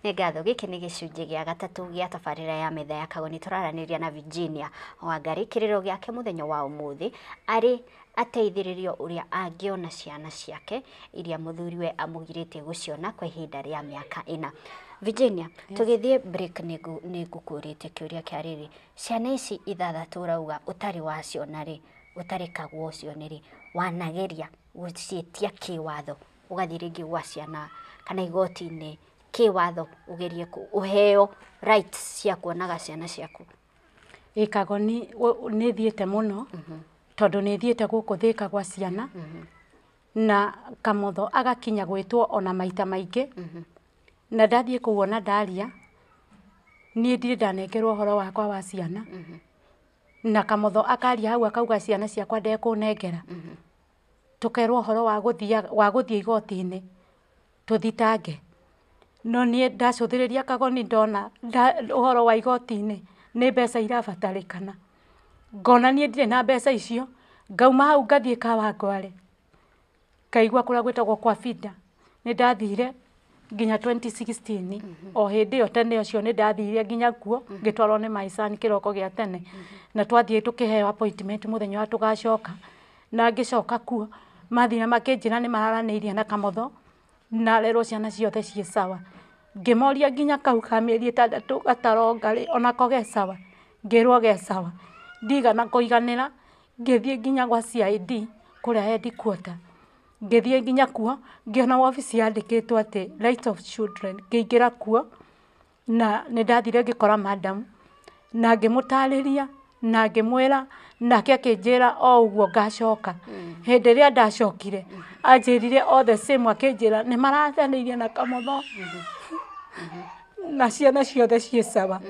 Nĩ ngatho. Gĩkĩ nĩ gĩcunjĩ gĩa gatatũ gĩa tabarĩra ya Metha ya Kagoni. Tũraranĩria na Virginia Wangari. Kĩrĩro gĩake mũthenya wa ũmũthĩ arĩ ateithĩrĩrio ũrĩa angĩona ciana ciake iria mũthuriwe amũgirĩtie gũciona kwa ihinda rĩa mĩaka 4. Virginia, tũgĩthiĩ break nĩ ngũkũrĩtie kĩũria kĩa rĩrĩ, ciana ici 6 ũrauga ũtarĩ waciona rĩ, ũtarĩ kagwo ũcione rĩ, wanageria gũciĩtia kĩwatho, ũgathiĩ rĩngĩ gwa ciana kana igoti-inĩ kĩwatho ũgerie ũheo rights cia kuonaga ciana ciaku? Ĩ Kagoni, nĩ thiĩte mũno, tondũ nĩ thiĩte gũkũ Thĩka gwa ciana, na Kamotho agakinya gwĩtwo ona maita maingĩ, na ndathiĩ kũu ona ndaria, niĩ ndirĩ ndanengerwo ũhoro wakwa wa ciana, na Kamotho akaria hau akauga ciana ciakwa ndekũnengera, tũkerwo ũhoro wa gũthiĩ igoti-inĩ tũthitange. No niĩ ndacũthĩrĩria Kagoni ndona ũhoro wa igoti-inĩ nĩ mbeca irabatarĩkana, ngona niĩ ndirĩ na mbeca icio, ngauma hau ngathiĩ Kawangware, ngaigua kũrĩa gwĩtagwo kwa Fida. Nĩ ndathire nginya 2016, o hĩndĩ ĩyo tene ũcio nĩ ndathire nginya kuo, ngĩtwarwo nĩ my son kĩroko gĩa tene, na twathiĩ tũkĩheo appointment mũthenya ũrĩa tũgacoka, na ngĩcoka kuo mathire makĩnjĩra nĩ mararanĩirie na Kamotho na rerwo ciana ciothe ciĩ sawa. Ngĩmoria nginya kau ka mĩeri 6 gataronga rĩ, onako ge sawa, ngĩrwo ge sawa. Ndigana kũiganĩra, ngĩthiĩ nginya gwa CID kũrĩa headquarter, ngĩthiĩ nginya kuo ngĩona wabici yandĩkĩtwo atĩ right of children, ngĩingĩra kuo na nĩ ndathire ngĩkora madam na ngĩmũtarĩria na ngĩmwĩra, nake akĩnjĩra o ũguo ngacoka. Hĩndĩ ĩrĩa ndacokire anjĩrire all the same, akĩnjĩra nĩ mararanĩirie na Kamotho na ciana ciothe ciĩ sawa.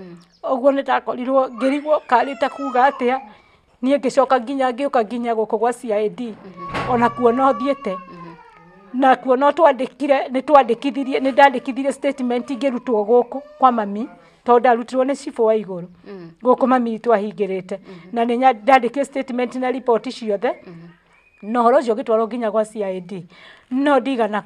Ũguo nĩ ndakorirwo ngĩrigwo karĩ ta kuga atĩa. Niĩ ngĩcoka nginya ngĩũka nginya gũkũ gwa CID, ona kuo no thiĩte, na kuo no twandĩkire, nĩ twandĩkithirie, nĩ ndandĩkithirie statement ngĩrutwo gũkũ kwa mami, tondũ ndarutirwo nĩ cibũ wa igũrũ gũkũ mami witũ ahingĩrĩte, na nĩ ndandĩkire statement na riboti ciothe, na ũhoro ũcio ũgĩtwarwo nginya gwa CID, no ndigana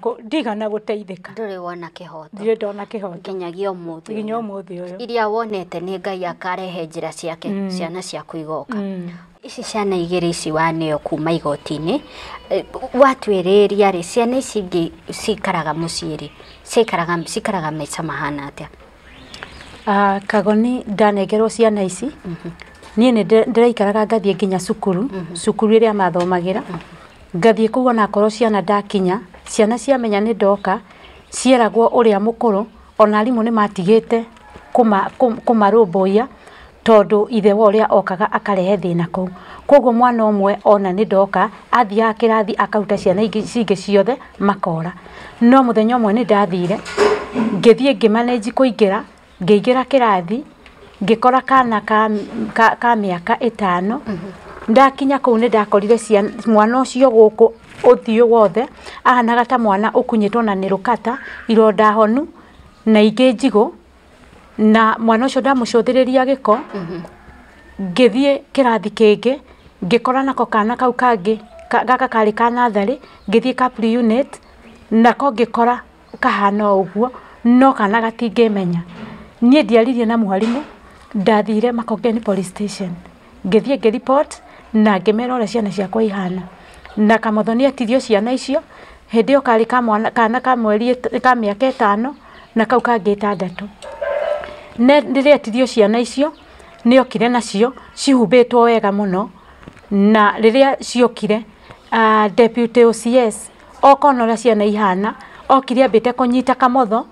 gũteithĩka. Ndũrĩ wona kĩhoto? Ndirĩ ndona kĩhoto nginyagia ũmũthĩ. Nginya ũmũthĩ ũyũ. Iria wonete nĩ Ngai akarehe njĩra ciake, ciana ciaku igoka. Ici ciana 2 ici waneo kuma igoti-inĩ, watuĩrĩria rĩ, ciana ici ingĩ cikaraga mũciĩ rĩ, cikaraga maica mahana atĩa? Kagoni, ndanengerwo ciana ici, niĩ nĩ ndĩraikaraga ngathiĩ nginya cukuru, cukuru ĩrĩa mathomagĩra, ngathiĩ kũu onakorwo ciana ndakinya, ciana ciamenya nĩ ndoka, cieragwo ũrĩa mũkũrũ, ona arimũ nĩ matigĩte kũmarũmbũiya, tondũ ithe wa ũrĩa okaga akarehe thĩna kũu. Koguo mwana ũmwe ona nĩ ndoka, athiaga kĩrathi akaruta ciana ingĩ ciothe makora. No mũthenya ũmwe nĩ ndathire, ngĩthiĩ ngĩmanage kũingĩra, ngĩingĩra kĩrathi, ngĩkora kana ka mĩaka 5. Ndakinya kũu nĩ ndakorire mwana ũcio gũkũ ũthiũ wothe ahanaga ta mwana ũkunyĩtwo na nĩ rũkata, ironda honu na ingĩ njigũ, na mwana ũcio ndamũcũthĩrĩria gĩko. Ngĩthiĩ kĩrathi kĩngĩ, ngĩkora nako kana kau kangĩ gaka karĩ ka natharĩ, ngĩthiĩ ka pre-unit, nako ngĩkora kahana o ũguo, no kana gatingĩmenya. Niĩ ndiaririe na mwarimũ, ndathire Makongeni police station, ngĩthiĩ ngĩ-report na ngĩmera ũrĩa ciana ciakwa ihana. Na Kamotho nĩ etirio ciana icio, hĩndĩ ĩyo karĩ ka mwana, kana ka mweri ka mĩaka 5 na kau kangĩ 6. Rĩrĩa etirio ciana icio, nĩ okire nacio cihumbĩtwo wega mũno, na rĩrĩa ciokire, deputy OCS oka ona ũrĩa ciana ihana, okire ambĩte kũnyita Kamotho,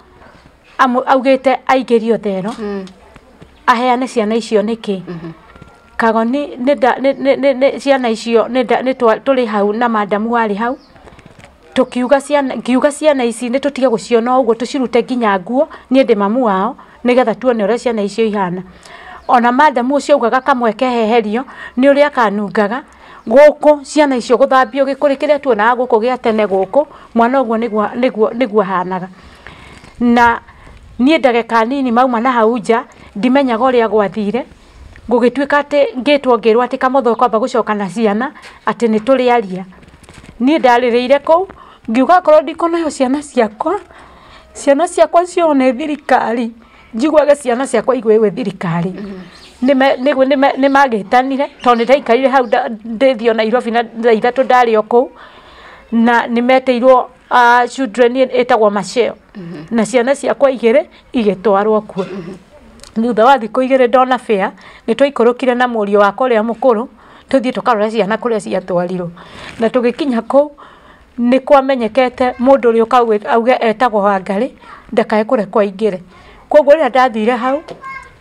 augĩte aingĩrio thero, aheane ciana icio nĩkĩ. Kagoni nĩ ciana icio nĩ tũrĩ hau na madamu warĩ hau, tũkiuga ciana, ngiuga ciana ici nĩ tũtige gũciona ũguo, tũcirute nginya nguo, niĩ ndĩ mamu wao, nĩgetha tuone ũrĩa ciana icio ihana. Ona madamu ũcio augaga kamwe keheherio nĩ ũrĩa kanungaga gũkũ, ciana icio gũthambio gĩkũrĩ kĩrĩa tuonaga gũkũ gĩa tene gũkũ, mwana ũguo nĩguo ahanaga. Na niĩ ndagĩka nini mauma na hau nja, ndimenyaga ũrĩa gwathire, gũgĩtuĩka atĩ ngĩtwo ngĩrwo atĩ Kamotho kwamba gũcoka na ciana atĩ nĩ tũrĩaria. Niĩ ndarĩrĩire kũu, ngiuga akorwo ndikũneo ciana ciakwa, Ciana ciakwa cione thirikari, njiguage ciana ciakwa igwe thirikari. Nĩ magĩtanire tondũ nĩ ndaikarire hau ndĩthio Nairobi na thaa 3 ndarĩ o kũu, na nĩ metĩirwo children ĩtagwo Macheo, na ciana ciakwa 2 igĩtwarwo kuo. Thutha wa thikũ 2 ndona fare, nĩ twaikũrũkire na mũriũ wakwa ũrĩa mũkũrũ tũthiĩ tũkarore ciana kũrĩa ciatwarirwo. Na tũgĩkinya kũu nĩ kwamenyekete mũndũ ũrĩa ũka auge etagwo Wangari ndakae kũrekwo aingĩre. Koguo rĩrĩa ndathire hau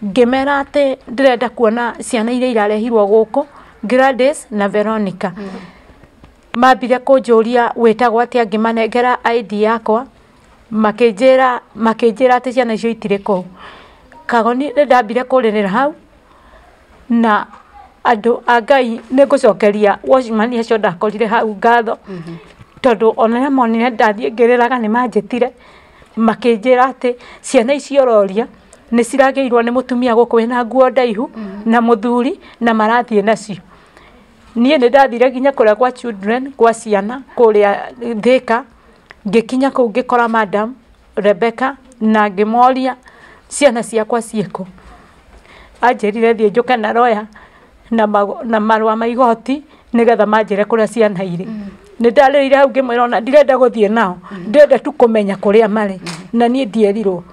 ngĩmera atĩ ndĩrenda kuona ciana iria irarehirwo gũkũ, Gladys na Veronica. Mambire kũnjũria wĩtagwo atĩa, ngĩmanengera ID yakwa, makĩnjĩra atĩ ciana icio itirĩ kũu. Kagoni nĩ ndambire kũrĩrĩra hau, na andũ a Ngai nĩ ngũcokeria watchman acio ndakorire hau ngatho, tondũ ona rĩrĩa monire ndathiĩ ngĩrĩraga nĩ manjĩtire makĩnjĩra atĩ ciana icio ũroria nĩ ciragĩirwo nĩ mũtumia gũkũ wĩna nguo ndaihu na mũthuri na marathiĩ nacio. Niĩ nĩ ndathire nginya kũrĩa kwa children, kwa ciana kũrĩa Thika, ngĩkinya kũu ngĩkora Madam Rebecca na ngĩmoria ciana ciakwa ciĩkũ. Anjĩrire thiĩ njũke na roya na marũa ma igoti nĩgetha manjĩre kũrĩa ciana irĩ. Nĩ ndarĩrire hau ngĩmwĩra ona ndirenda gũthiĩ nao, ndĩrenda tu kũmenya kũrĩa marĩ, na niĩ ndierirwo.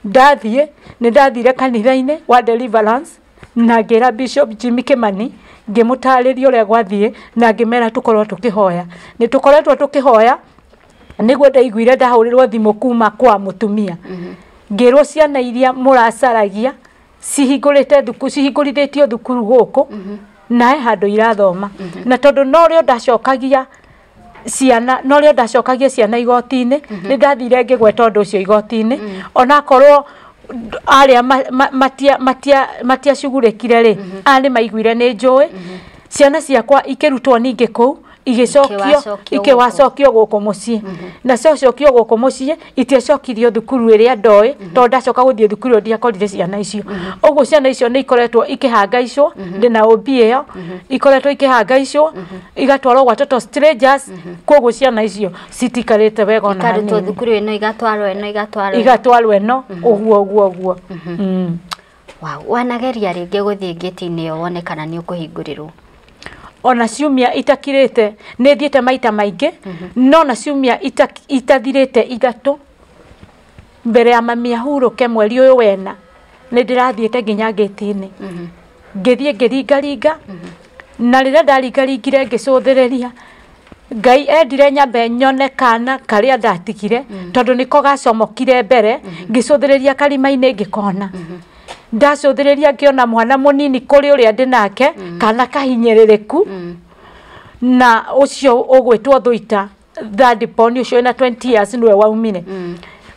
Ndathiĩ nĩ ndathire kanitha-inĩ wa Deliverance na ngĩra Bishop Jimmy Kimani, ngĩmũtarĩria ũrĩa gwathiĩ na ngĩmera tũkorwo tũkĩhoya. Nĩ tũkoretwo tũkĩhoya nĩguo ndaiguire ndahũrĩrwo thimũ kuma kwa mũtumia. Ngĩrwo ciana iria mũracaragia cihingũrĩte thukuru, cihingũrithĩtio thukuru gũkũ na he handũ irathoma. Na tondũ norĩo ndacokagia ciana, norĩo ndacokagia ciana igoti-inĩ, nĩ ndathire ngĩgweta ũndũ ũcio igoti-inĩ, onakorwo arĩa matiacugurĩkire rĩ, aya nĩ maiguire nĩ njũĩ. Ciana ciakwa ikĩrutwo ningĩ kũu, igĩcokio ikĩwacokio gũkũ mũciĩ. Na ciacokio gũkũ mũciĩ itiacokirio thukuru ĩrĩa ndoĩ, tondũ ndacoka gũthiĩ thukuru ĩyo ndiakorire ciana icio. Ũguo ciana icio nĩ ikoretwo ikĩhangaicwo, ndĩna OB ĩyo ikoretwo ikĩhangaicwo igatwarwo gwa total strangers. Koguo ciana icio citikarĩte wega ona hanini. Ikarutwo thukuru ĩno igatwarwo ĩno igatwarwo igatwarwo ĩno, ũguo ũguo ũguo. Wow, wanageria rĩngĩ gũthiĩ ngĩti-inĩ ĩyo wone kana nĩ ũkũhingũrĩrwo? Ona ciumia itakirĩte nĩ thiĩte maita maingĩ, no na ciumia itathirĩte 3 mbere ya mami ahurũke mweri ũyũ wena nĩ ndĩrathiĩte nginya ngĩti-inĩ. Ngĩthiĩ ngĩringaringa, na rĩrĩa ndaringaringire ngĩcũthĩrĩria, Ngai endire nyambe nyone kana karĩa ndatigire, tondũ nĩko gacomokire mbere, ngĩcũthĩrĩria karima-inĩ ngĩkona. Ndacũthĩrĩria ngĩona mwana mũnini kũrĩ ũrĩa ndĩ nake, kana kahinyĩrĩrĩku, na ũcio ũgwĩtwo Thuita third born ũcio wĩna 20 years nĩwe waumire.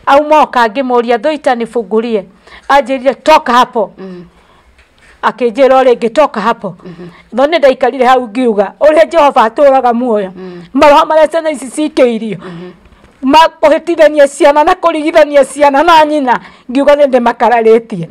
Auma oka ngĩmũria Thuita nifungulie, anjĩrire toka hapo. Akĩnjĩra o rĩngĩ toka hapo. No nĩ ndaikarire hau ngiuga ũrĩa Jehova atũraga muoyo, maroho marĩa ciana ici cikĩirio ma kũhĩtithania ciana na kũrigithania ciana na nyina, ngiuga nĩ ndĩmakararĩtie.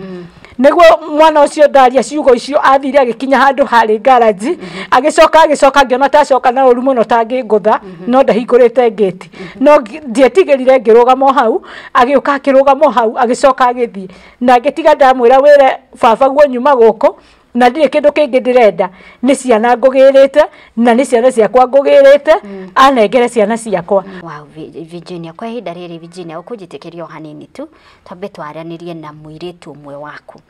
Nĩguo mwana ũcio ndaria ciugo icio athire agĩkinya handũ harĩ garage, agĩcoka agĩcoka ngĩona tacoka na ũru mũno tangĩngũtha, no ndahingũrĩte ngĩti, no ndietigĩrire ngĩrũgama o hau, agĩũka akĩrũgama o hau agĩcoka agĩthiĩ, na ngĩtiga ndamwĩra wĩre baba guo nyuma gũkũ na ndirĩ kĩndũ kĩngĩ ndĩrenda, nĩ ciana ngũgĩrĩte na nĩ ciana ciakwa ngũgĩrĩte, anengere ciana ciakwa. Wow, Virginia, kwa ihinda rĩrĩ Virginia ũkũnjĩtĩkĩria o hanini tu twambe twaranĩrie na mũirĩtu ũmwe waku.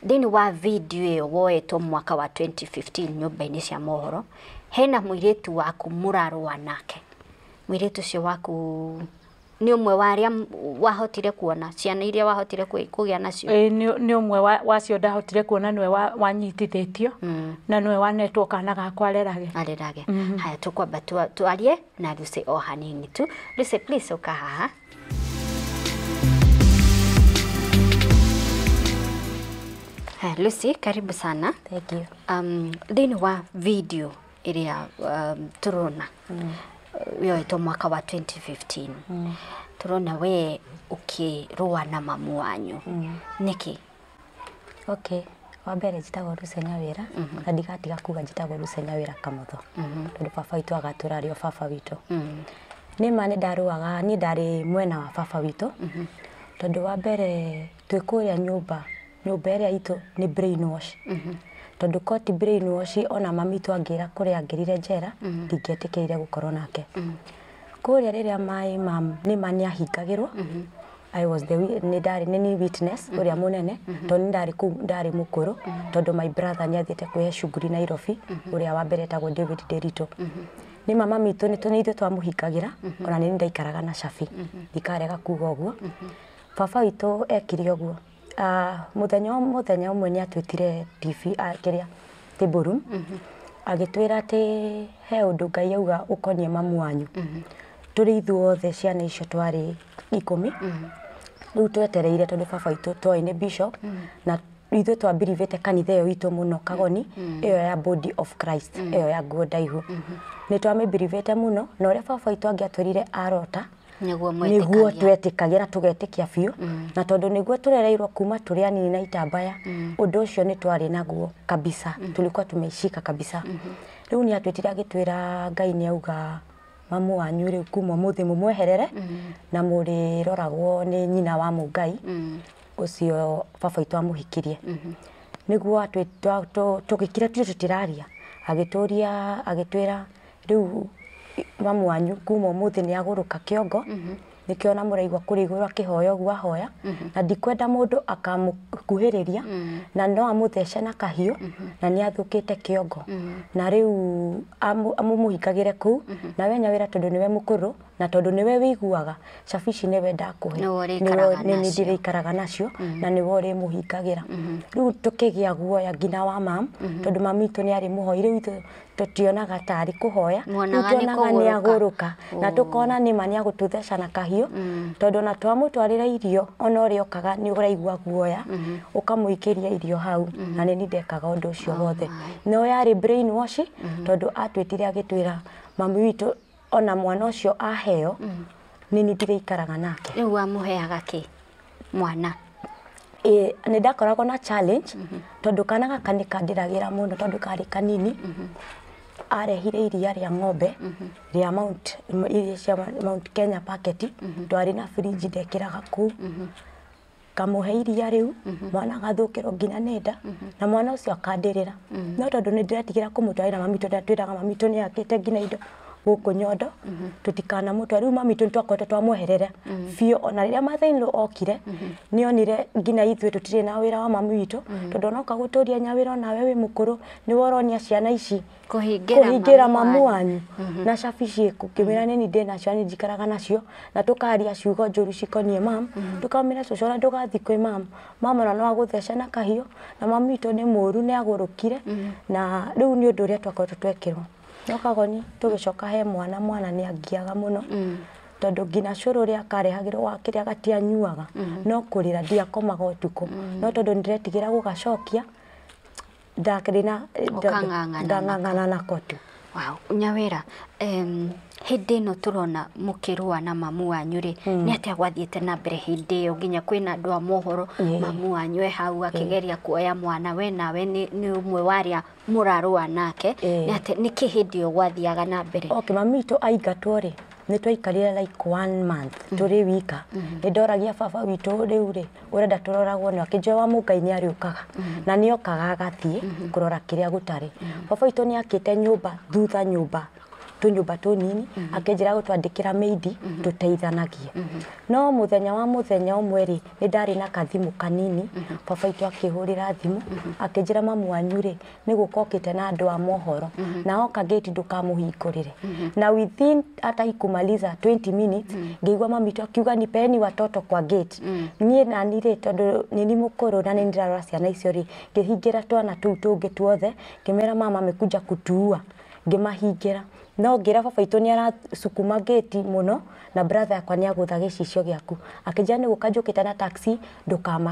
Thĩinĩ wa video ĩyo woetwo mwaka wa 2015 nyũmba-inĩ cia mohoro, hena mũirĩtu waku mũrarũa nake. Mũirĩtu ũcio waku nĩ ũmwe wa arĩa wahotire kuona ciana iria wahotire kũgĩa nacio? Nĩ ũmwe wacio ndahotire kuona, nĩwe wanyitithĩtio na nĩwe wanetwo kana gakwa arerage. Arerage. Haya, tũkwamba twarie na Lucy o hanini tu. Lucy, please ũka haha. Haya, Lucy, karibu sana. Thank you. Thĩinĩ wa video ĩrĩa tũrona yoetwo mwaka wa 2015, tũrona we ũkĩrũa na mamu wanyu. Nĩkĩ? Okay, wa mbere njĩtagwo Lucy Nyawĩra, na ndigatiga kuga njĩtagwo Lucy Nyawĩra Kamotho, tondũ baba witũ agatũra arĩ o baba witũ. Nĩ ma nĩ ndarũaga, niĩ ndarĩ mwena wa baba witũ, Tondũ wa mbere twĩ kũrĩa nyũmba, nyũmba ĩrĩa itũ nĩ brainwash. Tondũ ko ti brainwash, ona mami witũ angĩra kũrĩa angĩrire njera, ndingĩetĩkĩrire gũkorwo nake. Kũrĩa rĩrĩa my mum nĩ ma nĩ ahingagĩrwo, I was the nĩ ndarĩ nĩ niĩ witness ũrĩa mũnene, tondũ nĩ ndarĩ kũu, ndarĩ mũkũrũ, tondũ my brother nĩ athiĩte kwĩhe shughuli Nairobi, ũrĩa wa mbere etagwo David Nderitu. Nĩ mama witũ nĩ ithuĩ twamũhingagĩra, ona nĩ ndaikaraga na Shafi, ndikarega kuga ũguo. Baba witũ ekire ũguo. Mũthenya ũmwe nĩ atwĩtire TV, kĩrĩa table room, agĩtwĩra atĩ he ũndũ Ngai auga ũkoniĩ mamu wanyu. Tũrĩ ithuothe ciana icio twarĩ 10. Rĩu twetereire tondũ baba witũ twoĩ nĩ bishop, na ithuĩ twambirivĩte kanitha ĩyo itũ mũno Kagoni, ĩyo ya Body of Christ, ĩyo ya nguo ndaihu. Nĩ twamĩbirivĩte mũno, na ũrĩa baba witũ angĩatwĩrire arota, nĩguo nĩguo mwetĩkagia. Twetĩkagia na tũgetĩkia biũ, na tondũ nĩguo tũrereirwo kuma tũrĩ anini na itambaya, ũndũ ũcio nĩ twarĩ naguo kabisa, tulikuwa tumeishika kabisa. Rĩu nĩ atwĩtire agĩtwĩra Ngai nĩ auga mamu wanyu rĩu kuma ũmũthĩ mũmweherere, na mũrĩroragwo nĩ nyina wa Mũngai ũcio baba witũ amũhikirie. Nĩguo tũgĩkira tũrĩ tũtiraria, agĩtũria, agĩtwĩra rĩu mamu wanyu kuma ũmũthĩ nĩ agũrũka kĩongo, nĩkĩo ona mũraigua kũrĩ igũrũ akĩhoya ũguo ahoya, na ndikwenda mũndũ akamũkuhĩrĩria, na no amũthece na kahiũ, na nĩ athũkĩte kĩongo, na rĩu amũmũhingagĩre kũu, na we Nyawĩra tondũ nĩwe mũkũrũ na tondũ nĩwe wĩiguaga cabici nĩwe ndakũhe. Nĩwe ũrĩikaraga nĩ nacio. Ndĩrĩikaraga nacio na nĩwe ũrĩmũhingagĩra. Rĩu tũkĩgĩa guoya nginya wa mam, tondũ mami witũ nĩ arĩ mũhoi. Rĩu ithuĩ tũtionaga tarĩ kũhoya. Rĩu Muonaga nĩ tuonaga nĩ kũgũrũka. Agũrũka, na tũkona nĩ ma nĩ agũtũtheca na kahiũ, tondũ ona twamũtwarĩra irio, ona ũrĩa okaga nĩ ũraigua guoya ũkamũikĩria irio hau, na nĩ niĩ ndekaga ũndũ ũcio wothe. No yarĩ brain wash, tondũ atwĩtire agĩtwĩra mami witũ ona mwana ũcio aheo, nĩ niĩ ndĩrĩikaraga nake. Rĩu wamũheaga kĩ mwana? Ĩ, nĩ ndakoragwo na challenge, tondũ kana gaka nĩ kandĩragĩra mũno tondũ karĩ kanini. Arehire iria rĩa ng'ombe rĩa Mount, iria cia Mount Kenya packet, twarĩ na fridge ndekĩraga kũu, ngamũhe iria rĩu, mwana agathũkĩrwo nginya nĩ nda, na mwana ũcio akandĩrĩra. No tondũ nĩ ndĩretigĩra kũmũtwarĩra mami, tondũ twĩraga mami witũ nĩ akĩte nginya indo gũkũ nyondo, tũtikanamũtware. Rĩu mami witũ nĩ twakoretwo twamweherera biũ. Ona rĩrĩa mother-in-law okire, nĩ onire nginya ithuĩ tũtirĩ na wĩra wa mami witũ, tondũ onoka gũtũria Nyawĩra, onawe wĩ mũkũrũ, nĩwe ũronia ciana ici kũhingĩra kũhingĩra mamu mamu wanyu na cabi ciĩkũ. Ngĩmwĩra nĩ niĩ ndĩ nacio, nĩ njikaraga nacio, na tũkaria ciugo njũru cikoniĩ mam, tũkamwĩra cũcũ ona ndũgathiĩ kwĩ mam, mama ona no agũthece na kahiũ, na mami witũ nĩ mũru, nĩ agũrũkire. Na rĩu nĩ ũndũ ũrĩa twakoretwo twekĩrwo. No Kagoni tũgĩcoka he mwana, mwana nĩ angiaga mũno, tondũ nginya cũrũ ũrĩa akarehagĩrwo wa kĩrĩa gatianyuaga, no kũrĩra, ndiakomaga ũtukũ, no tondũ nĩndĩretigĩra gũgacokia, ndakĩrĩ na Ũkang'ang'ana. Ndang'ang'ana nako tu. Wow, Nyawĩra, hĩndĩ ĩno tũrona mũkĩrũa na mamu wanyu rĩ, nĩ atĩa gwathiĩte na mbere hĩndĩ ĩyo, nginya kwĩna andũ a mohoro, mamu wanyu e hau akĩgeria kuoya mwana, we nawe nĩ ũmwe wa arĩa mũrarũa nake? Nĩ atĩa, nĩkĩ hĩndĩ ĩyo gwathiaga na mbere? Okay, mami witũ aingatwo rĩ, nĩ twaikarire like one month tũrĩ wika. Nĩ ndoragia baba witũ, rĩu rĩ ũrenda tũroragwo nĩ akĩnjoya wa Mũngai, nĩ arĩũkaga na nĩ okaga agathiĩ kũrora kĩrĩa gũtarĩ. Baba witũ nĩ akĩte nyũmba thutha, nyũmba tũnyũmba tũnini, akĩnjĩra gũtwandĩkĩra maidi tũteithanagie. No mũthenya wa mũthenya ũmwe rĩ, nĩ ndarĩ na kathimũ kanini, baba witũ akĩhũrĩra thimũ akĩnjĩra mamu wanyu rĩ nĩ gũka okĩte na andũ a mohoro, na oka gate ndũkamũhingũrĩre. Na within hata ikumaliza 20 minutes, ngĩigua mami witũ akiuga, "Nipeni watoto kwa gate." Niĩ nani rĩ, tondũ nĩ ni mũkũrũ na nĩ ndĩrarora ciana icio rĩ, ngĩhingĩra twana tũu tũngĩ tuothe, ngĩmera mama amekuja kutuua, ngĩmahingĩra. No ngĩra baba witũ nĩ aracukuma gate mũno, na brother yakwa nĩ agũtha gĩcicio gĩaku. Akĩnjĩra nĩ gũka njũkĩte na taxi,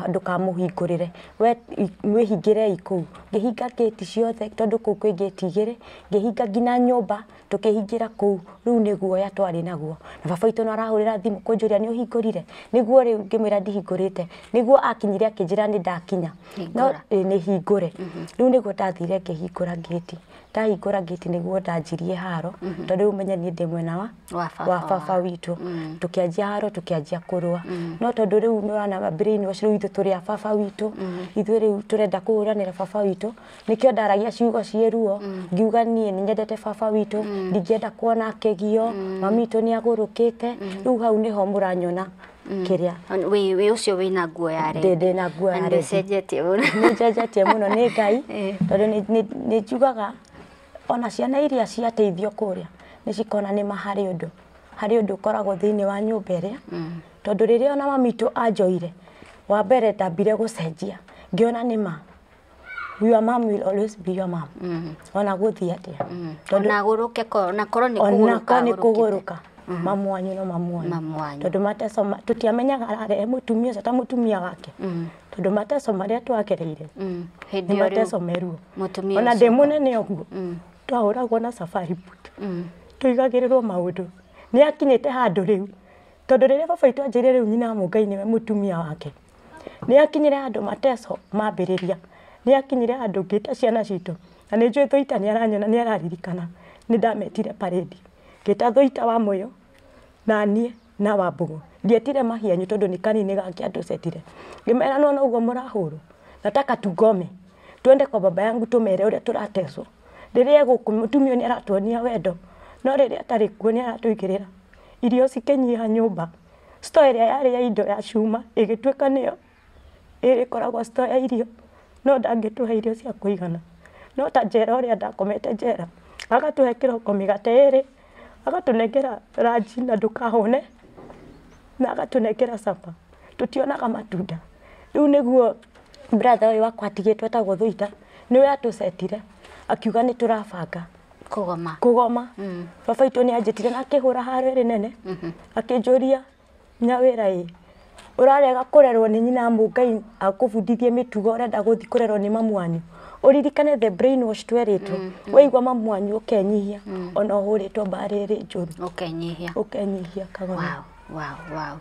ndũkamũhingũrĩre, we mwĩhingĩrei kũu. Ngĩhinga gate ciothe, tondũ kũu kwĩ gate igĩrĩ, ngĩhinga nginya nyũmba, tũkĩhingĩra kũu. Rĩu nĩ guoya twarĩ naguo, na baba witũ no arahũrĩra thimũ kũnjũria nĩ ũhingũrire, nĩguo rĩu ngĩmwĩra ndihingũrĩte, nĩguo akinyire akĩnjĩra nĩ ndakinya no Hingũra. ĩ, nĩ hingũre. Rĩu nĩguo ndathire ngĩhingũra ngĩti. Ndahingũra ngĩti nĩguo ndanjirie haro. Tondũ rĩu menye niĩ ndĩ mwena wa Wa baba witũ. Tũkĩanjia haro, tũkĩanjia kũrũa. No tondũ rĩu nĩ ũrona brain wash, rĩu ithuĩ tũrĩ a baba witũ, ithuĩ rĩu tũrenda kũhũranĩra baba witũ. Nĩkĩo ndaragia ciugo ciĩ ruo, ngiuga niĩ nĩ nyendete baba witũ, ndingĩenda kuona akĩgio, mami witũ nĩ agũrũkĩte. Rĩu hau nĩho mũranyona kĩrĩa Wĩ ũcio wĩna nguo ya red. Ndĩ na nguo ya Na red. nĩũcenjetie mũno. Nĩ njenjetie mũno nĩ Ngai, tondũ nĩ njugaga ona ciana iria ciateithio kũrĩa nĩ cikona nĩ ma harĩ ũndũ, harĩ ũndũ ũkoragwo thĩinĩ wa nyũmba ĩrĩa. Tondũ rĩrĩa ona mami witũ anjoire, wa mbere ndambire gũcenjia, ngĩona nĩ ma your mom will always be your mom. Ona gũthiĩ atĩa, tondũ Ona agũrũke ona korwo nĩ ona kũgũrũka korwo nĩ agũrũkĩte. kũgũrũka, mamu wanyu no mamu wanyu. Mamu wanyu. Tondũ mateso tũtiamenyaga ararehe mũtumia ũcio ta mũtumia wake. Tondũ mateso marĩa twagereire Hĩndĩ nĩ ĩyo rĩu mateso meruo. mũtumia Ona ũcio. ndĩ mũnene ũguo, twahũragwo na safari boot, tũigagĩrĩrwo maũndũ. Nĩ akinyĩte handũ rĩu, tondũ rĩrĩa baba witũ anjĩrire rĩu nyina wa Mũngai nĩwe mũtumia wake, nĩ akinyire handũ mateso mambĩrĩria. Nĩ akinyire handũ ngĩta ciana citũ, na nĩ njũĩ Thũita nĩ aranyona, nĩ araririkana, nĩ ndametire parade. Ngĩta Thũita wa Mũyũ na niĩ na Wambũgũ. Ndietire mahianyu tondũ nĩ kanini gake andũcetire. Ngĩmera nona ũguo mũrahũrwo, nataka tugome, twende kwa baba yangu tũmere ũrĩa tũrateswo. Rĩrĩa egũkũ mũtumia nĩ aratuonia wendo, no rĩrĩa atarĩ kuo nĩ aratũigĩrĩra irio cikĩnyiha nyũmba. Store ĩrĩa yarĩ ya indo ya cuma ĩgĩtuĩka nĩyo ĩrĩkoragwo store ya irio, no ndangĩtũhe irio cia kũigana. No ta njera ũrĩa ndakomete njera, agatũhe kĩroko mĩgate ĩrĩ, agatũnengera ranji na ndũkahũne, na agatũnengera capa. Tũtionaga matunda. Rĩu nĩguo brother ũyũ wakwa atigĩtwo etagwo Thũita, nĩwe atũcetire, akiuga nĩ tũrabanga Kũgoma. Kũgoma. Baba witũ nĩ anjĩtire na akĩhũra haro ĩrĩ nene, akĩnjũria, Nyawĩra ĩ, ũrarega kũrerwo nĩ nyina Mũngai akũbundithie mĩtugo, ũrenda gũthiĩ kũrerwo nĩ mamu wanyu. Ũririkane the brain wash twerĩtwo, waigua mamu wanyu ũkenyihia, ona ũhũrĩtwo mbara ĩrĩ njũru. Ũkenyihia. Ũkenyihia Kagoni. Wow.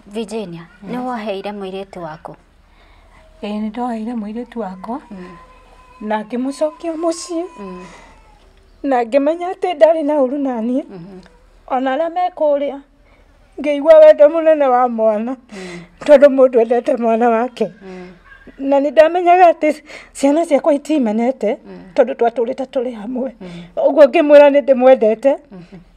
Virginia, nĩ woheire mũirĩtu waku? Ĩĩ, nĩ ndoheire mũirĩtu wakwa na ngĩmũcokia mũciĩ na ngĩmenya atĩ ndarĩ na ũru naniĩ. Ona arĩa me kũrĩa ngĩigua wendo mũnene wa mwana, tondũ mũndũ endete mwana wake. Na nĩ ndamenyaga atĩ ciana ciakwa itimenete, tondũ twatũrĩte tũrĩ hamwe. Ũguo ngĩmwĩra nĩ ndĩmwendete.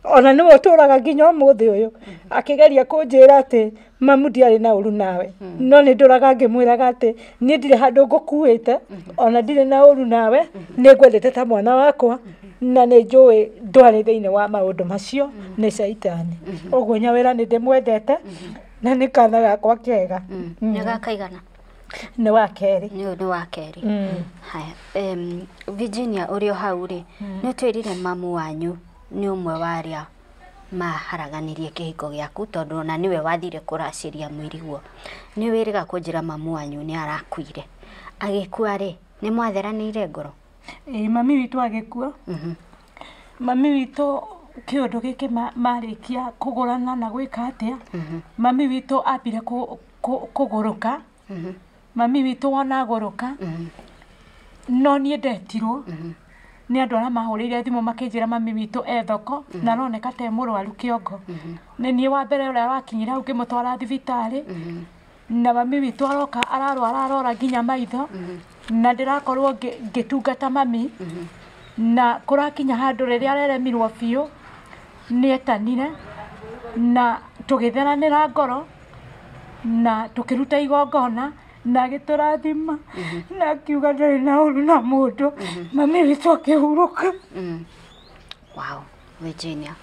Ona nĩwe ũtũraga nginya ũmũthĩ ũyũ akĩgeria kũnjĩra atĩ mamu ndiarĩ na ũru nawe, no nĩ ndũraga ngĩmwĩraga atĩ niĩ ndirĩ handũ ngũkuĩte, ona ndirĩ na ũru nawe, nĩ ngwendete ta mwana wakwa, na nĩ njũĩ ndwarĩ thĩinĩ wa maũndũ macio, nĩ caitani. Ũguo Nyawĩra nĩ ndĩmwendete na nĩ kana gakwa kega. Nĩ gakaigana? Nĩ wa kerĩ. Nĩ wa kerĩ. Haya, Virginia, ũrĩ o hau rĩ, nĩ ũtwĩrire mamu wanyu nĩ ũmwe wa arĩa maharaganirie kĩhiko gĩaku, tondũ ona nĩwe wathire kũracĩria mũiriguo. Nĩ wĩrĩga kũnjĩra mamu wanyu nĩ arakuire. Agĩkua rĩ, nĩ mwatheranĩire ngoro? Ĩĩ, mami witũ agĩkua, mami witũ kĩũndũ gĩkĩ marĩkia kũgũrana na gwĩka atĩa, mami witũ ambire kũgũrũka. Mami witũ wona agũrũka, no niĩ ndetirwo nĩ andũ arĩa mahũrĩire thimũ makĩnjĩra mami witũ e thoko na aroneka ta e mũrwaru kĩongo. Nĩ niĩ wa mbere ũrĩa wakinyire hau ngĩmũtwara thibitarĩ, na mami witũ aroka ararwara, arora nginya maitho, na ndĩrakorwo ngĩtungata mami. Na kũrakinya handũ rĩrĩa areremirwo biũ, nĩ etanire na tũgĩtheranĩra ngoro na tũkĩruta igongona na agĩtũrathima na akiuga ndarĩ na ũru na mũndũ. Mami witũ akĩhurũka. Wow, Virginia,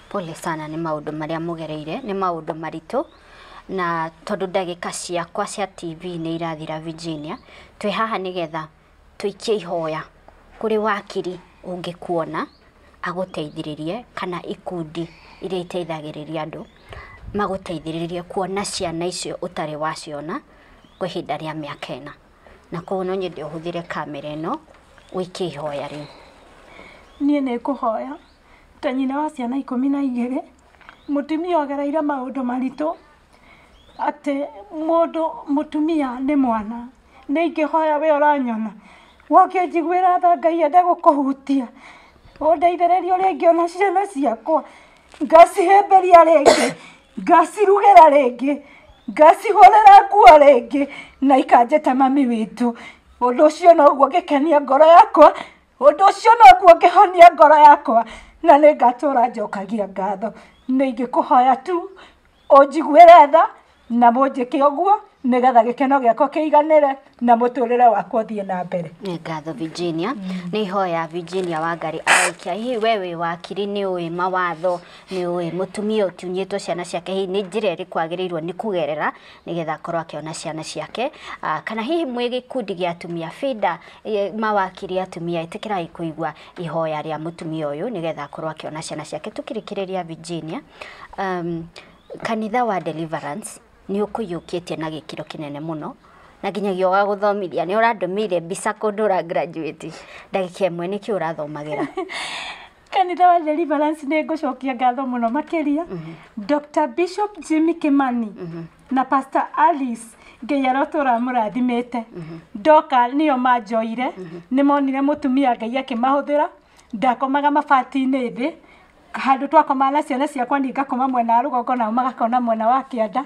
pole sana nĩ maũndũ marĩa mũgereire, nĩ maũndũ maritũ. Na tondũ ndagĩka ciakwa cia TV nĩ irathira, Virginia, twĩ haha nĩgetha tũikie ihoya kũrĩ wakiri ũngĩkuona agũteithĩrĩrie, kana ikundi iria iteithagĩrĩria andũ magũteithĩrĩrie kuona ciana icio ũtarĩ waciona kwa ihinda rĩa mĩaka 4. Na koguo no nyende ũhũthĩre kamera ĩno ũikie ihoya rĩu. Niĩ nĩ ngũhoya ta nyina wa ciana 12, mũtumia ũgereire maũndũ maritũ, atĩ mũndũ mũtumia nĩ mwana. Nĩ ingĩhoya we ũranyona, wokĩnjiguĩra tha, Ngai ende gũkũhutia, Ũndeithĩrĩrie ũrĩa ingĩona ciana ciakwa, ngacihĩmbĩria rĩngĩ, ngacirugĩra rĩngĩ, ngacihũrĩra nguo rĩngĩ, na ikanjĩta mami witũ. Ũndũ ũcio noguo ngĩkenia ngoro yakwa, ũndũ ũcio noguo ngĩhonia ngoro yakwa, na nĩ ngatũra njokagia ngatho. Nĩ ingĩkũhoya tu ũnjiguĩre tha na mũnjĩke ũguo nĩgetha gĩkeno gĩakwa kĩiganĩre na mũtũrĩre wakwa ũthiĩ na mbere. Nĩ ngatho Virginia. Nĩ ihoya Virginia Wangari araikia. Hihi we wĩ wakiri, nĩ ũĩ mawatho, nĩ ũĩ mũtumia ũtunyĩtwo ciana ciake, hihi nĩ njĩra ĩrĩkũ agĩrĩirwo nĩ kũgerera nĩgetha akorwo akĩona ciana ciake? Kana hihi mwĩ gĩkundi gĩa atumia FIDA, mawakiri atumia, ĩtĩkĩrai kũigua ihoya rĩa mũtumia ũyũ nĩgetha akorwo akĩona ciana ciake. Tũkĩrĩkĩrĩria Virginia, kanitha wa Deliverance nĩ ũkũiyũkĩtie na gĩkĩro kĩnene mũno, na nginyagia ũgagũthomithia. Nĩ ũrandũmĩire mbica kũndũ ũra graduate ndagĩka ĩmwe, nĩkĩ ũrathomagĩra? Kanitha wa Deliverance nĩ ngũcokia ngatho mũno makĩria. Dr. Bishop Jimmy Kimani na Pastor Alice, Ngai arotũra mũrathimĩte. Ndoka nĩo manjoire, nĩ monire mũtumia Ngai akĩmahũthĩra. Ndakomaga mabati-inĩ thĩ, handũ twakomaga na ciana ciakwa, niĩ ngakoma mwena wa rũgongo nao magakona mwena wa kĩanda.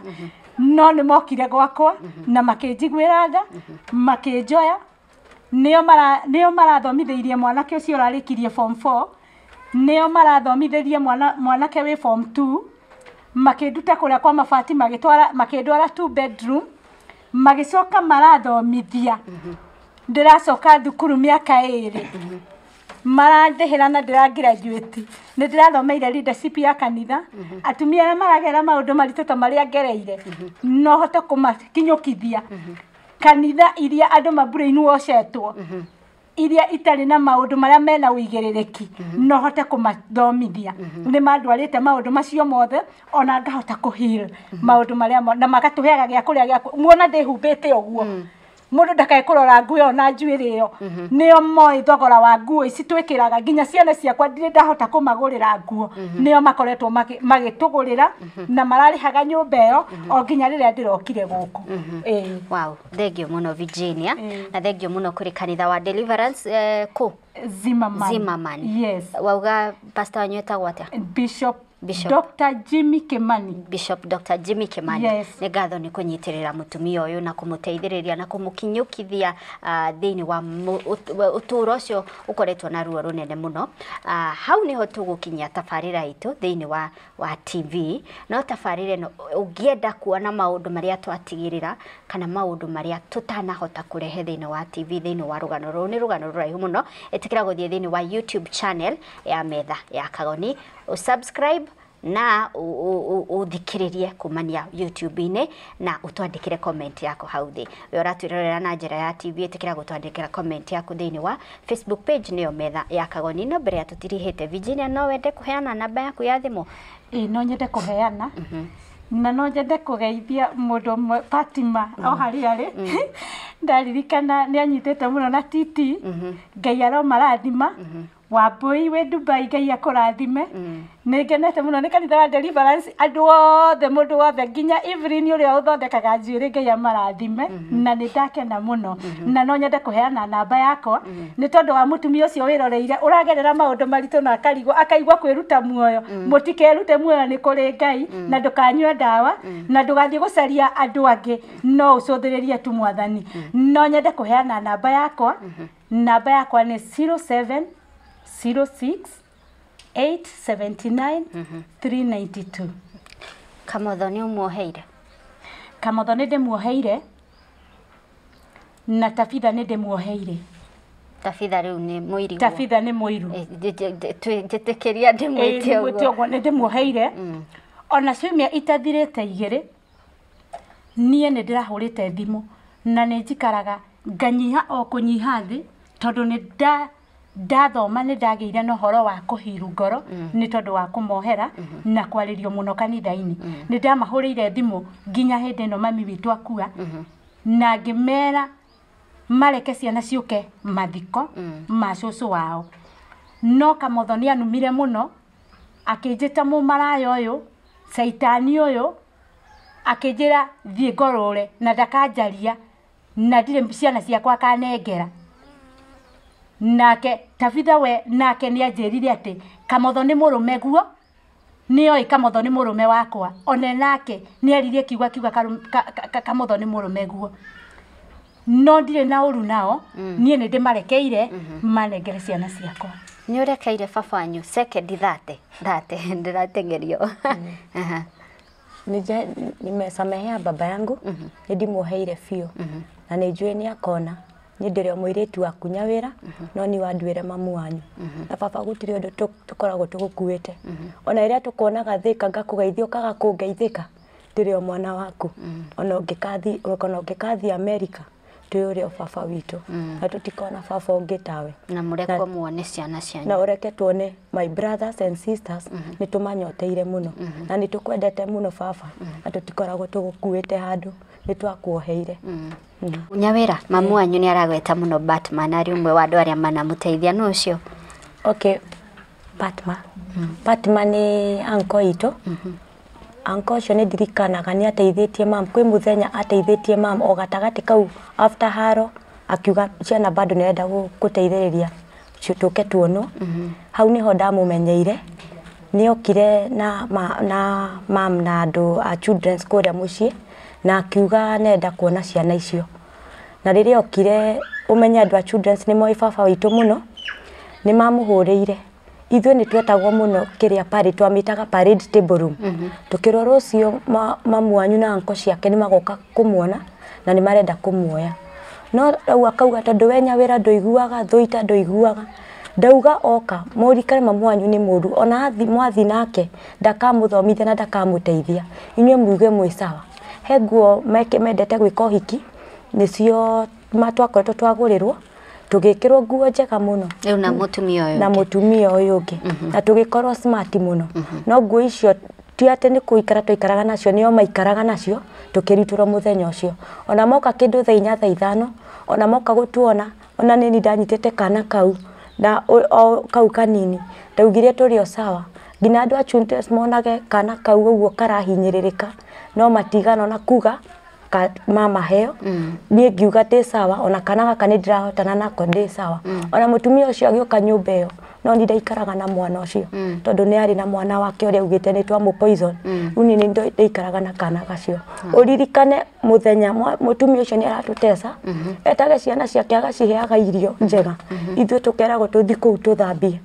No nĩ mokire gwakwa na makĩnjiguĩra tha, makĩnjoya. Nĩo marathomithĩirie mwanake ũcio ũrarĩkirie form 4, nĩo marathomithĩrie mwanake wĩ form 2, makĩnduta kũrĩa kwa mabati, makĩndwara 2 bedroom, magĩcoka marathomithia. Ndĩracoka thukuru mĩaka 2, marandĩhĩra na ndĩra graduate. Nĩ ndĩrathomeire leadership ya kanitha. Atumia arĩa maragera maũndũ maritũ ta marĩa ngereire, no hote kũmakinyũkithia. Kanitha iria andũ mabrainwashetwo, iria itarĩ na maũndũ marĩa mena ũigĩrĩrĩki, no hote kũmathomithia. Nĩ mandwarĩte maũndũ macio mothe, ona ngahota kũheal maũndũ marĩa na magatũheaga gĩa kũrĩa gĩa muona ndĩhumbĩte ũguo. Mũndũ ndakae kũrora nguo ĩyo na njuĩrĩ ĩyo, nĩo moĩ thogora wa nguo ici twĩkĩraga. Nginya ciana ciakwa ndirĩ ndahota kũmagũrĩra nguo, nĩo makoretwo magĩtũgũrĩra na mararĩhaga nyũmba ĩyo o nginya rĩrĩa ndĩrokire gũkũ. Wow, thengio mũno Virginia, na thengio mũno kũrĩ kanitha wa Deliverance kũ? Zimmerman. Zimmerman. Yes. Wauga pastor wanyu etagwo atĩa? Bishop Dr. Jimmy Kimani. Bishop Dr. Jimmy Kimani. Yes. Nĩ ngatho nĩ kũnyitĩrĩra mũtumia ũyũ na kũmũteithĩrĩria na kũmũkinyũkithia thĩinĩ wa ũtũũro ũcio ũkoretwo na ruo rũnene mũno. Hau nĩho tũgũkinyia tabarĩra itũ thĩinĩ wa TV. No tabarĩra ĩno ũngĩenda kuona maũndũ marĩa twatigĩrĩra kana maũndũ marĩa tũtanahota kũrehe thĩinĩ wa TV thĩinĩ wa rũgano rũrũ, nĩ rũgano rũraihu mũno, ĩtĩkĩra gũthiĩ thĩinĩ wa YouTube channel ya Metha ya Kagoni, usubscribe na uthikiririe kumania YouTube-inĩ na utwandĩkĩre comment yaku hau thĩ. We ũratwĩrorera na njĩra ya TV, ĩtĩkĩra gũtwandĩkĩra comment yaku thĩinĩ wa Facebook page nĩyo Metha ya Kagoni. No mbere ya tũtirihĩte, Virginia, no wende kũheana namba yaku ya thimũ? Ĩĩ, no nyende kũheana. Na no nyende kũgeithia mũndũ ũmwe Fatima o harĩa arĩ. Ndaririkana nĩ anyitĩte mũno na TT. Ngai aromarathima. Wambui wĩ Dubai, Ngai akũrathime. Nĩ ngenete mũno nĩ kanitha wa Deliverance, andũ othe, mũndũ wothe nginya Evelyn ũrĩa ũthondekaga njuĩrĩ, Ngai amarathime. Na nĩ ndakena mũno. Na no nyende kũheana namba yakwa nĩ tondũ wa mũtumia ũcio wĩroreire ũragerera maũndũ maritũ na akarigwo akaigua kwĩruta muoyo. Mũtikerute muoyo, nĩ kũrĩ Ngai, na ndũkanyue ndawa na ndũgathiĩ gũcaria andũ angĩ, no ũcũthĩrĩrie tu Mwathani. No nyende kũheana namba yakwa. Namba yakwa nĩ 07 06 879 392. Kamotho nĩ ũmuoheire? Kamotho nĩ ndĩmuoheire na Tabitha nĩ ndĩmuoheire. Tabitha rĩu nĩ mũiru. Tabitha nĩ mũiru. Njĩtĩkĩria ndĩmwĩte ũguo. Nĩ ndĩmuoheire. Ona ciumia itathirĩte 2, niĩ nĩ ndĩrahũrĩte thimũ na nĩ njikaraga nganyiha o kũnyiha thĩ, tondũ nĩ ndathoma nĩ ndagĩire na ũhoro wa kũhiru ngoro nĩ tondũ wa kũmohera na kwarĩrio mũno kanitha-inĩ. Nĩ ndamahũrĩire thimũ nginya hĩndĩ ĩno mami witũ akua, na ngĩmera mareke ciana ciũke mathiko ma cũcũ wao. No Kamotho nĩ anumire mũno, akĩnjĩta mũmaraya ũyũ, caitani ũyũ, akĩnjĩra thiĩ ngorũre na ndakanjaria na ndirĩ ciana ciakwa akanengera. Nake Tabitha we nake nĩ anjĩrire atĩ Kamotho nĩ mũrũme guo, nĩoĩ Kamotho nĩ mũrũme wakwa. One nake nĩ eririe kiuga kiuga Kamotho nĩ mũrũme guo. No ndirĩ na ũru nao, niĩ nĩ ndĩmarekeire manengere ciana ciakwa. Nĩ ũrekeire baba wanyu second thate thate ndĩratengerio. Nimesamehea baba yangu, nĩ ndĩmuoheire biũ na nĩ njũĩ nĩ akona. Niĩ ndĩrĩ o mũirĩtu waku Nyawĩra, no nĩ wanduĩre mamu wanyu. Na baba gũtirĩ ũndũ tũkoragwo tũgũkuĩte. Ona rĩrĩa tũkuonaga Thĩka ngakũgeithia ũkaga kũngeithĩka, ndĩrĩ o mwana waku. Ona ũngĩkathiĩ Amerika, twĩ ũrĩa o baba witũ. Na tũtikona baba ũngĩ tawe. Na mũrekwo muone ciana cianyu. Na ũreke tuone my brothers and sisters, nĩ tũmanyoteire mũno. Na nĩ tũkwendete mũno baba. Na tũtikoragwo tũgũkuĩte handũ, nĩ twakuoheire. Nyawĩra, mamu wanyu nĩ aragweta mũno Batman, arĩ ũmwe wa andũ arĩa manamũteithia, nũ ũcio? Okay, Batman. Batman nĩ uncle itũ. Uncle ũcio nĩ ndirikanaga nĩ ateithĩtie mam, kwĩ mũthenya ateithĩtie mam o gatagatĩ kau after haro, akiuga ciana bado nĩ arenda gũteithĩrĩria tũke tuonwo. Hau nĩho ndamũmenyeire. Nĩ okire na mam na andũ a children's kũrĩa mũciĩ, na akiuga nenda kuona ciana icio. Na rĩrĩa okire, ũmenye andũ a children's nĩ moĩ baba witũ mũno, nĩ mamũhũrĩire. Ithuĩ nĩ twetagwo mũno kĩrĩa parade, twamĩtaga parade table room. Tũkĩrwo rũciũ mamu wanyu na uncle ciake nĩ magoka kũmuona na nĩ marenda kũmuoya. No rĩu akauga tondũ we Nyawĩra ndũiguaga, Thũita ndũiguaga. Ndauga oka, mũrikane mamu wanyu nĩ mũru, ona mwathi nake ndakamũthomithia na ndakamũteithia. Inyuĩ muge mwĩ sawa. He nguo mendete gwĩka ũhiki, nĩcio twakoretwo twagũrĩrwo, tũgĩkĩrwo nguo njega mũno. Rĩu na mũtumia ũyũ. Na mũtumia ũyũ ũngĩ. Na tũgĩkorwo smart mũno. No nguo icio ti atĩ nĩ kũikara twaikaraga nacio, nĩo maikaraga nacio, tũkĩrutĩrwo mũthenya ũcio. Ona moka kĩndũ thaa inya thaa ithano, ona moka gũtuona, ona nĩ ndanyitĩte kana kau, na o kau kanini, ndaugire tũrĩ o sawa. Nginya andũ a children's monage kana kau ũguo karahinyĩrĩrĩka, no matigana ona kuga mama heo. Niĩ ngiuga ndĩ sawa, ona kana gaka nĩ ndĩrahotana nako ndĩ sawa. Ona mũtumia ũcio agĩũka nyũmba ĩyo, no nĩ ndaikaraga na mwana ũcio, tondũ nĩ arĩ na mwana wake ũrĩa augĩte nĩ twamũ poison. Rĩu niĩ nĩ ndaikaraga na kana gacio. Ũririkane mũthenya mũtumia ũcio nĩ aratũteca, etage ciana ciake agaciheaga irio njega, ithuĩ tũkeragwo tũthiĩ kũu tũthambie.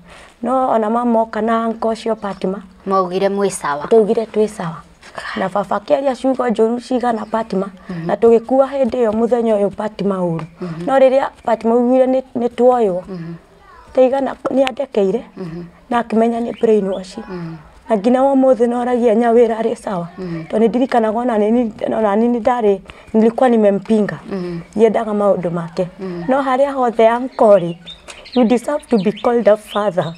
No ona mama oka na uncle ũcio Fatima, maugire mwĩ sawa. Twaugire twĩ sawa. Na baba akĩaria ciugo njũru cigana Fatima, na tũgĩkua hĩndĩ ĩyo mũthenya ũyũ Fatima ũru. No rĩrĩa Fatima augire nĩ tuoywo, ndaigana nĩ andekeire, na akĩmenya nĩ brainwash. Na nginya ũmũthĩ noragia Nyawĩra arĩ sawa. Tondũ nĩ ndirikanaga ona nini ndarĩ, nilikuwa nimempinga. Ndiendaga maũndũ make. No harĩa hothe uncle rĩ, you deserve to be called a father.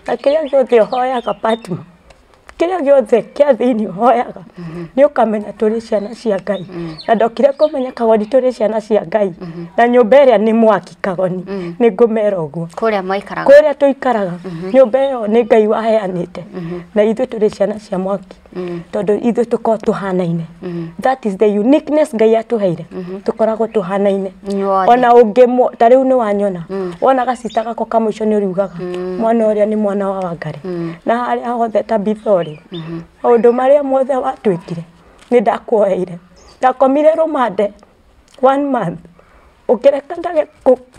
Na kĩrĩa gĩothe ũhoyaga Fatima, kĩrĩa gĩothe kĩa thĩinĩ ũhoyaga, nĩ ũkamenya tũrĩ ciana cia Ngai. Na ndokire kũmenya Kagoni tũrĩ ciana cia Ngai. Na nyũmba ĩrĩa nĩ mwaki Kagoni, nĩ ngũmera ũguo. Kũrĩa mwaikaraga? Kũrĩa tũikaraga, nyũmba ĩyo nĩ Ngai waheanĩte. Na ithuĩ tũrĩ ciana cia mwaki. Tondũ ithuĩ tũkoragwo tũhanaine. That is the uniqueness Ngai atũheire. Tũkoragwo tũhanaine. Ona ũngĩ ta rĩu nĩ wanyona, wona gacita gakwa ka mũico nĩ ũriugaga, mwana ũrĩa nĩ mwana wa Wangari. Na harĩa hothe Tabitha ũrĩ, maũndũ marĩa mothe watwĩkire nĩ ndakuoheire. Ndakomire rũmande 1 month, ũkĩreka ndage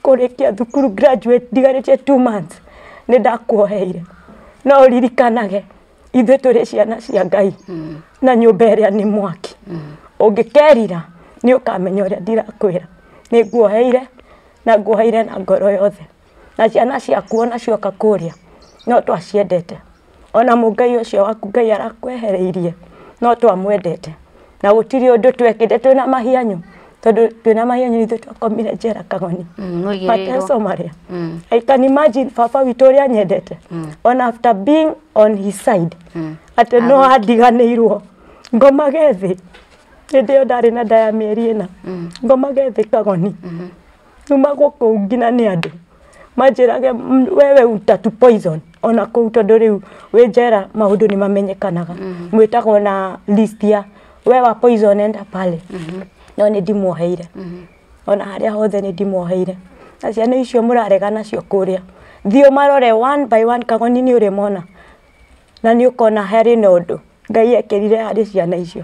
kũrĩkia thukuru graduate ndigarĩtie 2 months, nĩ ndakuoheire. No ũririkanage ithuĩ tũrĩ ciana cia Ngai, na nyũmba ĩrĩa nĩ mwaki. Ũngĩkerira nĩ ũkamenya ũrĩa ndirakwĩra. Nĩ nguoheire, na nguoheire na ngoro yothe. Na ciana ciaku ona cioka kũrĩa, no twaciendete. Ona mũngai ũcio waku Ngai arakwehereirie, no twamwendete. Na gũtirĩ ũndũ twekĩte twĩna mahianyu, tondũ twĩna mahianyu ithuĩ twakomire njera Kagoni. Mateso marĩa. I can imagine baba witũ ũrĩa anyendete. Ona after being on his side, atĩ no andiganĩirwo. Ngomage thĩ. Hĩndĩ ĩyo ndarĩ na nda ya mĩeri 4. Ngomage thĩ Kagoni. Numagwo kũu nginya nĩ andũ. Manjĩrage wewe utatu poison. Ona kũu tondũ rĩu wĩ njera maũndũ nĩ mamenyekanaga. Mwĩtagwo na list ya we wa poison enda pale. No nĩ ndimwoheire. Ona harĩa hothe nĩ ndimwoheire. Na ciana icio mũrarega nacio kũrĩa thiĩ ũmarore one by one Kagoni nĩ ũrĩmona na nĩ ũkona harĩ na ũndũ Ngai ekĩrire harĩ ciana icio.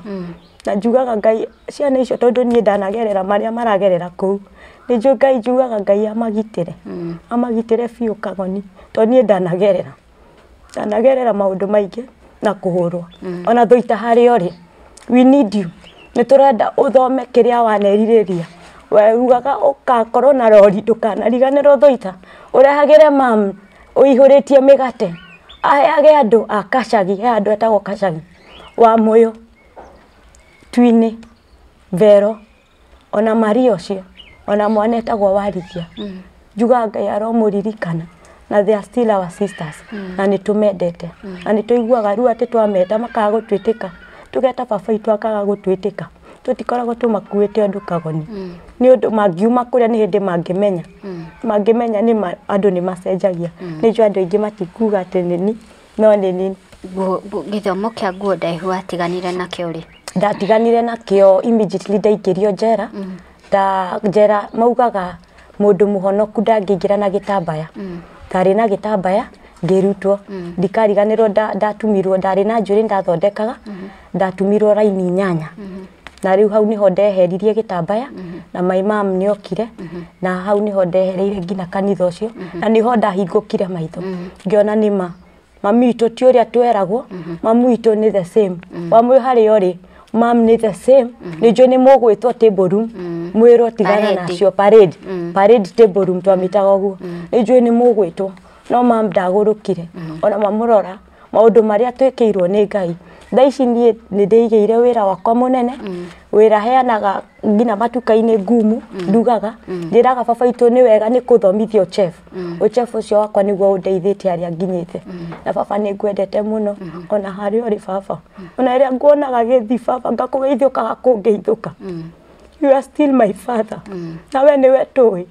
Na njugaga Ngai ciana icio tondũ niĩ ndanagerera marĩa maragerera kũu nĩ njũĩ Ngai njugaga Ngai amagitĩre amagitĩre biũ Kagoni tondũ niĩ ndanagerera maũndũ maingĩ na kũhũrwo ona Thuita harĩa ũrĩ we need you nĩ tũrenda ũthome kĩrĩa wanerirĩria werugaga ũgakorwo na rori ndũkanariganĩrwo Thuita ũrehagĩre mam ũihũrĩtie mĩgate aheage andũ a Kacagi he andũ etagwo Kacagi wa Mũyũ Twini Vero ona Maria ũcio ona mwana etagwo Warithia njugaga Ngai aromũririkana na they are still our sisters na nĩ tũmendete na nĩ tũiguaga ruo atĩ twameta makaga gũtwĩtĩka tũgeta baba witũ akaga gũtwĩtĩka tũtikoragwo tũmakuĩte ũndũ Kagoni nĩ ũndũ mangiuma kũrĩa nĩ hĩndĩ mangĩmenya mangĩmenya nĩ andũ nĩ macenjagia nĩ njũĩ andũ aingĩ matikuga atĩ nĩ no nĩ gĩthomo kĩa nguo ndaihu watiganire nakĩo rĩ? Ndatiganire nakĩo immediately ndaingĩrio njera ta njera maugaga mũndũ mũhonoku ndangĩingĩra na gĩtambaya ndarĩ na gĩtambaya ngĩrutwo ndikariganĩrwo ndatumirwo ndarĩ na njuĩrĩ ndathondekaga ndatumirwo raini 8 na rĩu hau nĩho ndeheririe gĩtambaya na my mom nĩokire na hau nĩho ndehereire nginya kanitha ũcio na nĩho ndahingũkire maitho ngĩona nĩma mami witũ ti ũrĩa tweragwo mami witũ nĩ the same Wamũyũ harĩa ũrĩ mam nĩ the same nĩ njũĩ nĩ mũgwĩtwo table room mwĩrwo tigana nacio parade parade table room twamĩtaga ũguo nĩ njũĩ nĩ mũgwĩtwo no mam ndagũrũkire ona mamũrora maũndũ marĩa twĩkĩirwo nĩ Ngai thaa ici niĩ nĩ ndĩigĩire wĩra wakwa mũnene wĩra heanaga nginya matuka-inĩ ngumu ndugaga njĩraga baba witũ nĩ wega nĩ kũthomithia ũchef ũchef ũcio wakwa nĩguo ũndeithĩtie harĩa nginyĩte na baba nĩ ngwendete mũno ona harĩa ũrĩ baba ona rĩrĩa nguonaga gĩthi baba ngakũgeithia ũkaga kũngeithũka you are still my father na we nĩwe tũĩ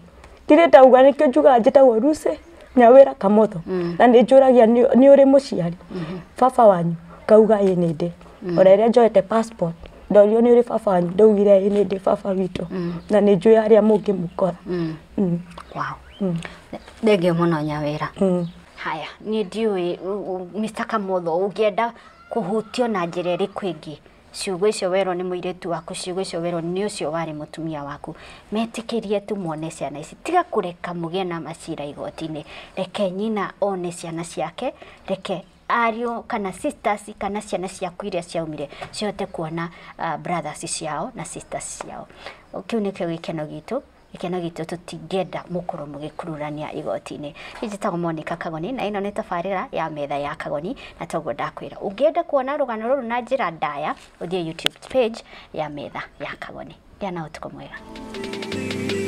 ndirĩ ndauga nĩkĩo njugaga njĩtagwo Lucy Nyawĩra Kamotho na nĩ njũragia nĩ ũrĩ mũciari baba wanyu ngauga ĩĩ nĩ ndĩ ona rĩrĩa njoete passport ndorio nĩ ũrĩ baba wanyu ndaugire ĩĩ nĩ ndĩ baba witũ na nĩ njũĩ harĩa mũngĩmũkora. Wow. Thengio mũno Nyawĩra. Haya niĩ ndiũĩ Mr. Kamotho ũngĩenda kũhutio na njĩra ĩrĩkũ ĩngĩ ciugo icio werwo nĩ mũirĩtu waku ciugo icio werwo nĩ ũcio warĩ mũtumia waku metĩkĩrie tu muone ciana ici tiga kũreka mũgĩe na macira igoti-inĩ reke nyina one ciana ciake reke ariũ kana sisters kana ciana ciaku iria ciaumire cihote kuona brothers ciao na sisters ciao kĩu nĩkĩo gĩkeno gitũ gĩkeno gitũ tũtingĩenda mũkorwo mũgĩkururania igoti-inĩ. Niĩ njĩtagwo Monica Kagoni na ĩno nĩ tabarĩra ya metha ya Kagoni na toguo ndakwĩra ũngĩenda kuona rũgano rũrũ na njĩra ndaya ũthiĩ YouTube page ya metha ya Kagoni. Gĩa na ũtukũ mwega.